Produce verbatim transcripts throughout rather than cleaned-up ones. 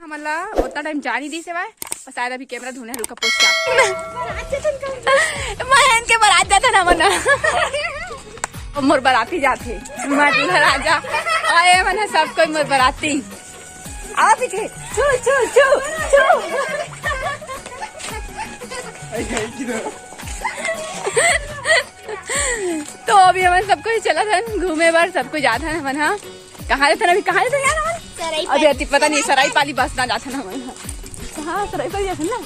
मतलब उतना टाइम जानी दी से भाई, और शायद अभी कैमरा धुने रुका पोस्ट। मैं इनके बारात जाता ना मना। अब मोर बाराती जाथे, मैं दूल्हा राजा, और ये मन है सब कोई मोर बाराती। आओ पीछे, चू, चू, चू, चू। तो अभी हमन सब कोई चला था घूमे बर, सब कोई जात हन हमन, हाँ। कहाँ जात हन अभी, कहाँ जात हन यार हमन? सराई अभी पाली। अति पता नहीं, सराई पाली बस ना जात हन हमन, हाँ। हाँ, सराई पाली जात हन ना,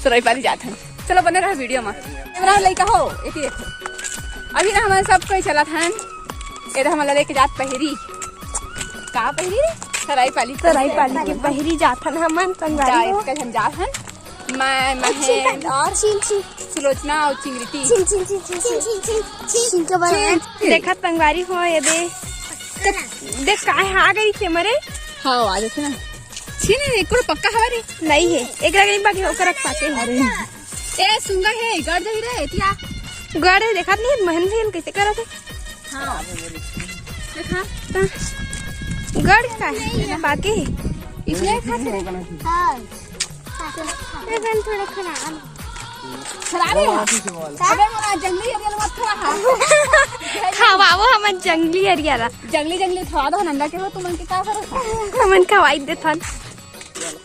सराई पाली जात हन। चलो बने रहा वीडियो में। कैमरा लइका हो, एती देखो। अभी ना हमन सब कोई चला था, ये तो हमन ला लेके जात पहरी। का पहरी रे? सराई पाली। सराई पाली के पहरी जात हन हमन, संगवारी हो। इसका हम जात हन। मैं, महेंद्र और छीन, छीन। सुलोचना और चिंगरिटी। छीन, छीन, छीन, छीन, छीन, छीन, छीन, छीन के बना। छीन। देखत संगवारी हो, ये दे। देख, काय हा गई के मरे? हाँ, आ जाते ना। छीन, एक करो पक्का हवा रे। नहीं है, एक रगड़ी बाकी होकर रख पाते हैं। अरे। ए, सुंगा है, गड़ दही रे, एतिया। गड़ है, देखत नहीं, महेंद्र भैया कैसे करत है? हाँ। देखा। गड़ का है, बाकी है। इसमें खा से। हाँ। ये गन थोड़ा खराब। खराब है? अबे मोला जंगली एरिया मत खवा हा। खवाओ हमन जंगली एरिया ला। जंगली, जंगली खवा दो, नंदा के हो, तुमन के का करो? हमन खवाई देथन।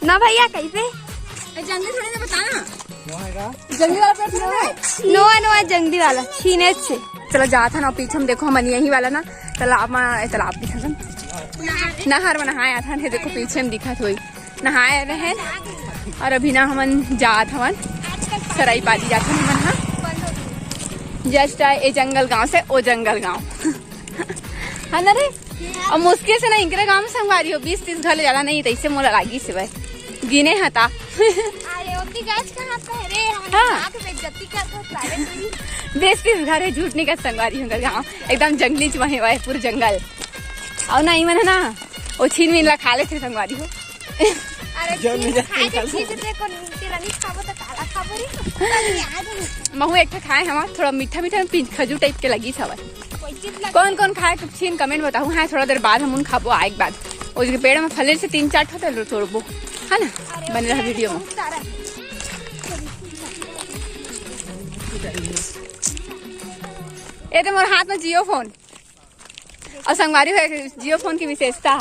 ना भैया, कैसे? ए, जंगली थोड़ी ना बताना। जंगली वाला पेड़ थोड़ी ना। नोआ, नोआ जंगली वाला, छीने से। चलो जात हन, पीछे में देखो, हमन यही वाला ना तालाब में, ए, तालाब दिखा था, नहर में नहाए आत हन। हे देखो, पीछे में दिखत होई, नहाए रहे। और अभी ना हमन जात हवन, सराई पाली जात हन हमन, हाँ। जस्ट आए ए जंगल गांव से ओ जंगल गांव। है ना रे? अब मुश्किल से ना इनकरे गांव में संगवारी हो, बीस तीस घर ले ज्यादा नहीं, तो इससे मोला लागी से भाई गिने हता। अरे, ओती गैस कहाँ पे है रे? हमन हाँ। हाथ में जत्ती का तो सारे कोई। बीस तीस घर है, झूठ नहीं कर संगवारी हो, गांव एकदम जंगली च वहीं वाहे, पूरा जंगल। और ना, इमन है ना, वो छीन मीन ला खा लेथे संगवारी हो। अरे, जंगली छीन जंगली खाए के खा ले। छीन दे, कोन तेरा नहीं खाबो तो काला खाबो रे। महू एक ठे खाए हमार, थोड़ा मीठा मीठा पिंच खजूर टाइप के लगी हवय। कोई चीज लग कौन कौन खाए के छीन कमेंट बताहू। हाँ, थोड़ा देर बाद हम उन खाबो, आए के बाद। ओजके पेड़ में फले से तीन चार ठो तो तोड़बो, है ना? अरे, बने रहा ओके, वीडियो में। बहुत सारा। ये तो मोर हाथ में जियो फोन। और संगवारी हो, जियो फोन की विशेषता,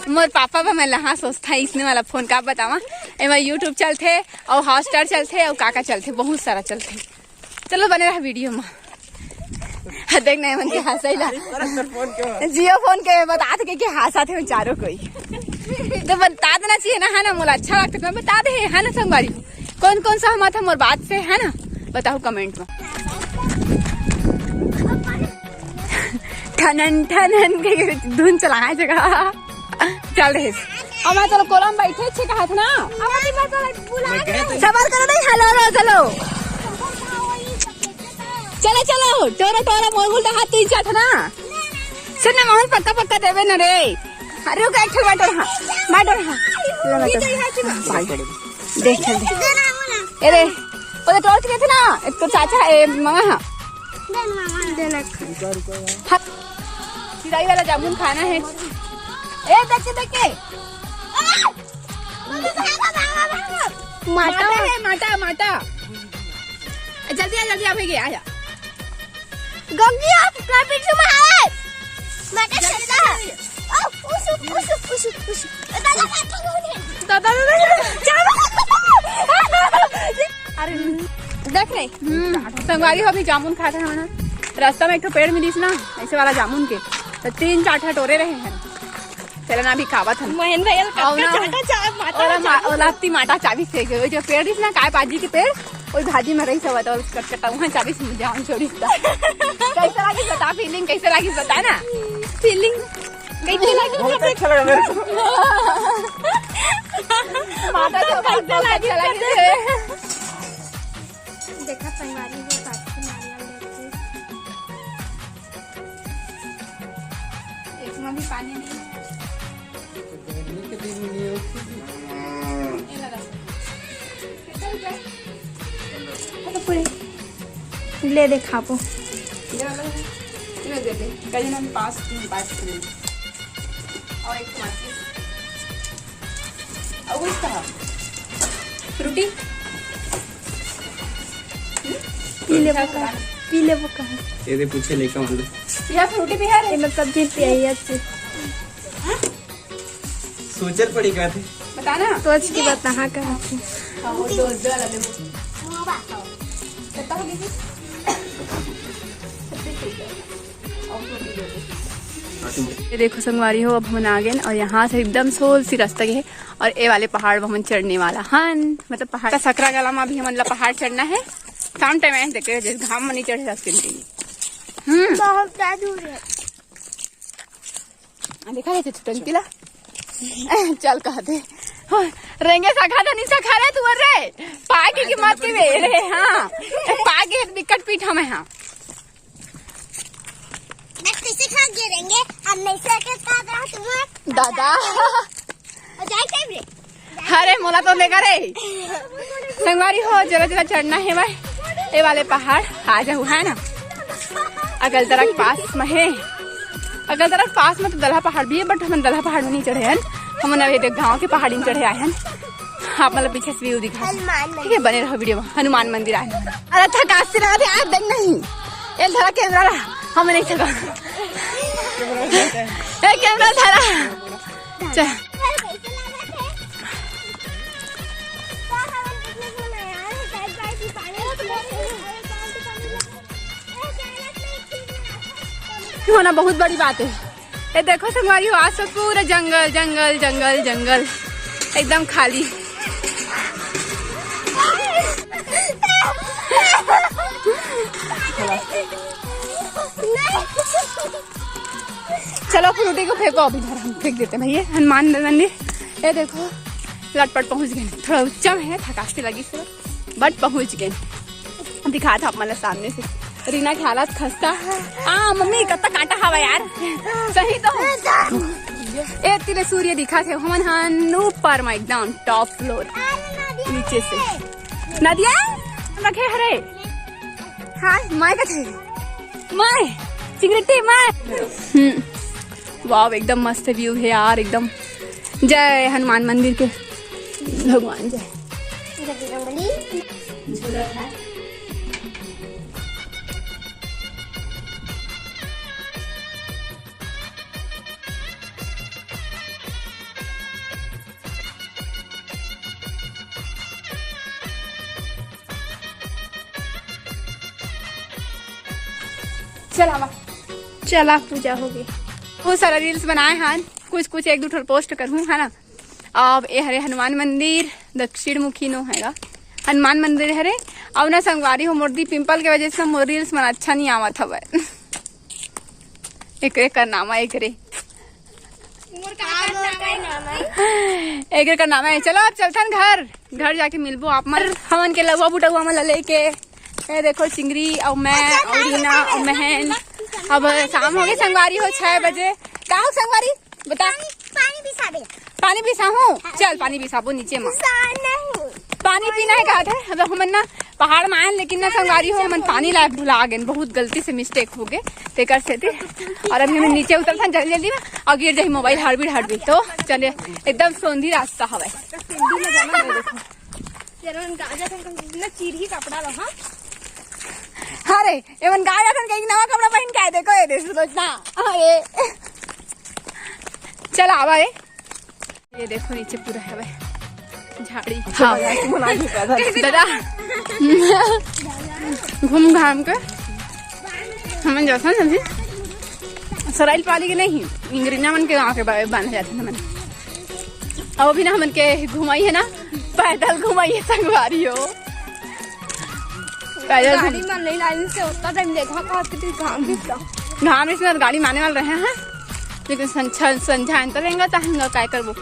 मोर पापा बा मैं लहा सोचता है इसने वाला फोन का बतावा। एमा YouTube चलथे और Hotstar चलथे और काका चलथे, बहुत सारा चलथे। चलो बने रहा वीडियो में। हाँ, देख नहीं मन के हंसई ला। जियो फोन के बता दे के हंसा थे चारों कोई। तो बता देना चाहिए ना, है ना, मोला अच्छा लगता तो बता दे, है ना संगवारी। कौन कौन सहमत है मोर बात से, है ना, बताओ कमेंट में। ठनन ठनन के धुन चलाए जगह चल रहे। अब मैं तोला कोलम बैठे छे कहत ना। सबर करो नहीं, हेलो रो चलो। चलो चलो, टोरा टोरा मोर गुल हाथ तीन चार ना। सुन ना मोहन, पक्का पक्का देवे ना रे। अरे ओके, एक ठो बाटो रहा, बाटो रहा। ले बाटो। भाई, देख चल दे। ए रे, वो तो टॉर्च के थे ना, एक तो चाचा, ए, ममा हा। देना। हाँ। चिराई वाला जामुन खाना है। ए, देख के, देख के। माटा। माटा है, माटा, माटा। जल्दी आ, जल्दी आ, भैया, आ जा। गंगी, आप का पीछे में है? मैं तो जल्दी, चलता है। जल्दी। ओ, उसु, उसु, उसु, उसु। दादा, दादा, दादा, दादा, दादा। अरे, देख रहे? हम्म, संगवारी हो, अभी जामुन खात हन हमन। रास्ता में एक ठो पेड़ मिलिस ना, ऐसे वाला जामुन के, तो तीन चार ठा टोरे रहे हैं। चला ना, अभी खावत हन। महेंद्र भैया, अउ ना, चाटा चा-, माता ओला मा-, चाटा। ओला अत्ती माटा चाबी से गए। जो पेड़ रिस ना, काय भाजी के पेड़, ओई भाजी में रही सब, और कटकटा वहाँ चाबी से जान छोड़ी था। कैसे लगी बता, फीलिंग कैसे लगी बता ना? फीलिंग कैसे लगी? बहुत अच्छा लगा मेरे को। माता तो कैसे लगी? अच्छा लगी। देखा, संगवारी हो, साक्षी नारियल लेके। एक में भी पानी नहीं है। गर्मी के दिन में ये ये लगा। कितना रुपया? ले दे खाबो। ये वाला है। ये दे दे। कहीं ना पास, पास में। और एक माचिस। और फ्रूटी पी लेबो का? पी लेबो का? ये दे पूछे लेके मतलब। यह फ्रूटी भी है रे। एमे सब्जी पियाई अच्छी। सोचल पड़ी का थे? बताना। सोच के बताहा का थे। हाँ, वो दो, दो वाला लेबो। कितना हो गई थी? ये देखो संगवारी हो, अब हमन आ गए और यहाँ से एकदम सोल सी रास्ता के है। और ए वाले पहाड़ में हमन चढ़ने वाला हन, मतलब पहाड़ का सकरा गला में अभी हमन ला पहाड़ चढ़ना है। शाम टाइम आए देखे जैसे घाम में नहीं चढ़े सकते। हम्म। बहुत ज्यादा दूर है। आ, देखा है छोटन किला। चल कहते। हाँ, रेंगे सखा था नहीं सखा रे तू रे। पागे की मत के बे रे, हाँ। पागे एक विकट पीठ हमें, हाँ। मैं कैसे खा गिरेंगे? अब मैं से के खा रहा तुम्हें। दादा। और जाए कैमरे। अरे मोला तो लेकर रे। संगवारी हो, जरा जरा चढ़ना है भाई। ए वाले पहाड़ आ जाऊ है ना। अकलतरा के पास में है। अकलतरा के पास में तो दलहा पहाड़ भी है, but हमन दलहा पहाड़ में नहीं चढ़े हन। हमन अभी देख गाँव के पहाड़ी में चढ़े आए हन। आप मतलब पीछे से व्यू दिखा। हनुमान मंदिर। ठीक है, बने रहो वीडियो में। हनुमान मंदिर आए। अरे थकास से लगा थे, आज देख नहीं। ए धरा कैमरा ला। हम नहीं थका। ए कैमरा धरा। चल। होना बहुत बड़ी बात है। ये देखो संगवारी हो, आज तो पूरा जंगल, जंगल, जंगल, जंगल, एकदम खाली। चलो फ्रूटी को फेंको, अभी इधर हम फेंक देते हैं भैया। हनुमान मंदिर, ये देखो लटपट पहुंच गए। थोड़ा ऊंचा में है, थकास के लगी से, but पहुंच गए। दिखा था मतलब सामने से। रीना के हालत खस्ता है। आ मम्मी, कत्ता कांटा हवा यार। सही तो। ए तिले सूर्य दिखा थे, हमन हन ऊपर में एकदम टॉप फ्लोर। नीचे से नदिया रखे हरे। हाय माय का थे। माय चिंगरिटी माय। हम्म। वाव, एकदम मस्त व्यू है यार, एकदम। जय हनुमान मंदिर के भगवान जय। चला वा। चला, पूजा हो गई। बहुत सारा रील्स बनाए हन, कुछ कुछ एक दो ठो पोस्ट करहूँ, है ना। अब ए हरे हनुमान मंदिर, दक्षिण मुखी नो हैगा हनुमान मंदिर हरे। अब ना संगवारी हो, मोर दी पिंपल के वजह से मोर रील्स मन अच्छा नहीं आवत हवय। एकरे करनामा, एकरे। मोर का करनामा है? एकरे करनामा है। चलो अब चलथन घर, घर जाके मिलबो आप मन। हमन के लउवा बुटउवा मन ला लेके। ए देखो चिंगरी अउ मैं अउ रीना अउ महन। अब शाम हो गई संगवारी हो, छह बजे। का हो संगवारी? बता। पानी, पानी पिसाबे। पानी पिसाहूँ? हाँ। चल पानी पिसाबो नीचे में। पिसा नहीं। पानी पीना है कहा थे। अब हमन ना पहाड़ में आयन, लेकिन ना संगवारी हो, हमन पानी लाए भुला गए, बहुत गलती से मिस्टेक हो गए, तेकर सेती। और अभी हमन नीचे उतरथन जल्दी जल्दी में, और गिर जाही मोबाइल हड़बड़ी हड़बड़ी। तो चले, एकदम सोंधी रास्ता हवय। तेरा मन गाजा था, ना चीरही कपड़ा लो, हाँ? हाँ रे, एमन गाजा था, कहीं नवा कपड़ा पहन के आए, देखो ये दे, सोचना। अरे। चल आवा रे। ये देखो नीचे पूरा हवे झाड़ी। हाँ। दादा। घूम घाम के हमन जाथन अभी सराइल पाली के नहीं, इंगरिना मन के गाँव के बा-, बांधे जाथन हमन। अब अभी ना हमन के घुमाई है ना, पैदल घुमाई है संगवारी हो। पैदल गाड़ी घुम- मन नहीं लाइन से उतना टाइम देखा, कहा कि घाम भी था। घाम इसमें गाड़ी माने वाले रहे हैं, लेकिन संझा, संझा अंतर रहेंगा, चाहेंगा काय करबो।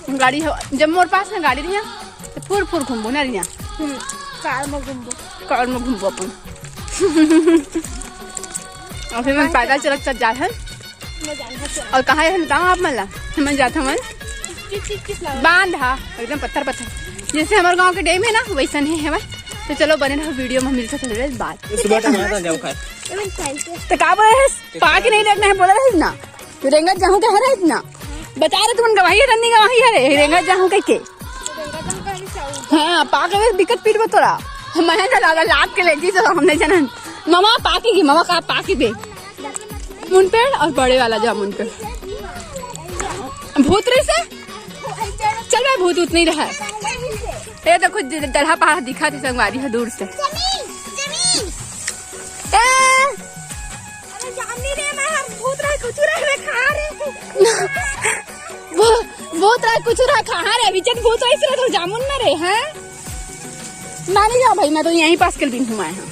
गाड़ी हो, जब मोर पास में गाड़ी रही, तो फुर फुर घूमबो ना रिया। हम्म, कार में घूमबो। कार में घूमबो अपन। अभी मैं पैदल चलत चल जात हन। मैं जानता चल। और कहाँ है बताओ आप मन ला? हमन जात हमन किस चीज, किस लावा? बांध हा, एकदम पत्थर पत्थर। जैसे हमारे गांव के डैम है ना, वैसन ही है। तो चलो बने रहो वीडियो में, मिलता थोड़ी देर बाद। सुबह टाइम आता जाओ खाए। तो का बोले है? पाके नहीं देखना है बोला है ना। तो रेंगत जाऊँ क्या है इतना? बता रहे तुमन गवाही रन्नी गवाही हरे, रेंगा जाहूं कहिके। हाँ, पाक ले दिक्कत पीट बतोरा। मैं तो लाला लात के ले जी तो हमने जनन। मामा पाकी की, मामा का पाकी बे। मुन पेड़ और बड़े वाला जामुन पेड़। भूत रही से? चल भाई, भूत उत नहीं रहा है। ये देखो, ज-, डलहा पहाड़ दिखा थे संगवारी है दूर से। ए! अरे जामनी रे, मैं हर भूत रहे, कुचू रहे, मैं खा रहे। वो, भूत रहे, कुचू रहे, खा रहे, विचन भूत वही से तो जामुन में रहे हैं। मानी जाओ भाई, मैं तो यहीं पास के दिन घुमाए हैं।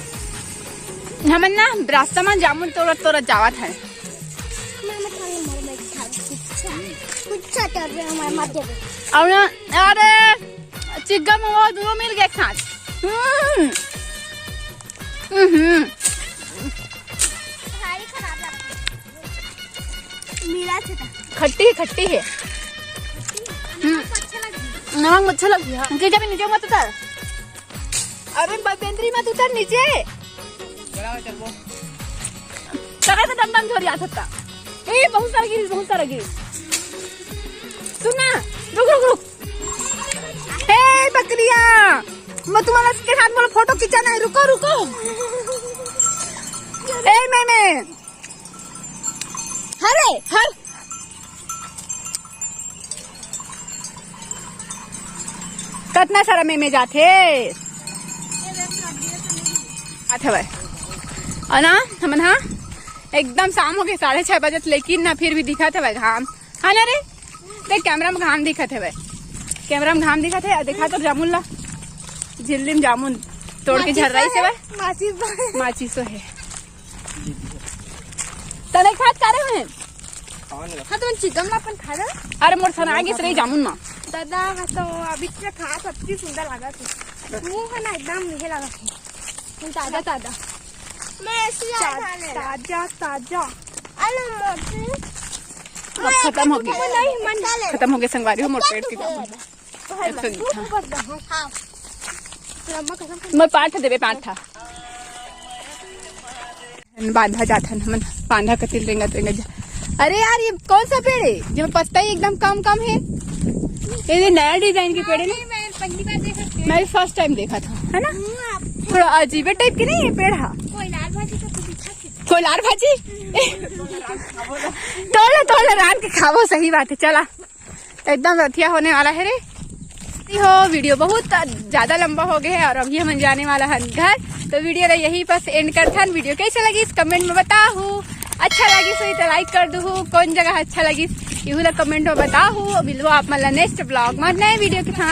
हमन ना रास्ता में जामुन तोड़त तोड़त जावत है। मैं मत खाने, मर मैं खा। कुछ कर रहे हो, मैं मत दे। और ना, अरे चिग्गा मवा दोनों मिल गए एक साथ। हम्म। हम्म। भारी खराब लगती है। मीरा छटा। खट्टी है, खट्टी है। हम्म। अच्छा लगती है। नमक अच्छा लगती है। नीचे जब नीचे मत उतर। अरे बपेंद्री मत उतर नीचे। तगड़ा से दम दम झोरी आ सकता। ए, बहुत सारा गिरी, बहुत सारा गिरी। सुन ना, रुक, रुक, रुक। हे बकरिया, मैं तुम्हारा के साथ बोलो फोटो खींचा नहीं, रुको, रुको। ए मैं, मैं। हरे, हर। कतना सारा में, में जाथे। आथे भाई। और ना, हमन हा एकदम शाम हो गए, साढ़े छह बजे, लेकिन ना फिर भी दिखा थे भाई घाम। हाँ ना रे, देख कैमरा में घाम दिखत हवय, कैमरा में घाम दिखत हे। दिखा तो जामुन ला, झिल्ली में जामुन तोड़ के झर्राइस हवय। माचिस तो है। माचिस तो है। तने खात का रहे हैं? हाँ, तुम चिकन ला अपन खा रहे? अरे मोर सना आगे से रही जामुन मा। दादा, मैं तो अभी तक खा, सबसे सुंदर लगा थे। मुंह है ना एकदम मीठे लगा थे। ताजा, ताजा। मैं ऐसी ता-, ताजा, ताजा। अरे मोटी। अब खत्म हो गई। नहीं, मन खत्म हो गए संगवारी हो, मोर पेट के काम। हाँ। मोर पाँठ देबे, पाँठ। बांधा जाथन हमन, बांधा कतिल रेंगत रेंगत जा। अरे यार, ये कौन सा पेड़ है जेमा पत्ता ही एकदम कम कम है? ये नया डिजाइन के पेड़ है ना? मैं पहली बार देख रही हूँ। मैं भी फर्स्ट टाइम देखा था, है ना? हम्म, आप थोड़ा अजीबे टाइप के नहीं ये पेड़ हा। कोई लाल भाजी का तो दिखा के। कोई लाल भाजी? तोड़ ले, तोड़ ले, रांध के खाबो, सही बात है। चला, एकदम रथिया होने वाला है रे। हो, वीडियो बहुत ज्यादा लंबा हो गया है और अभी हम जाने वाला है घर। तो वीडियो ला यहीं पर एंड करथन। वीडियो कैसे लगिस कमेंट में बताहू, अच्छा लगिस होही तो लाइक कर दूहू, कौन जगह अच्छा लगिस इहू ला कमेंट में बताहू। मिलबो आप मन ला नेक्स्ट ब्लॉग में नए वीडियो के साथ।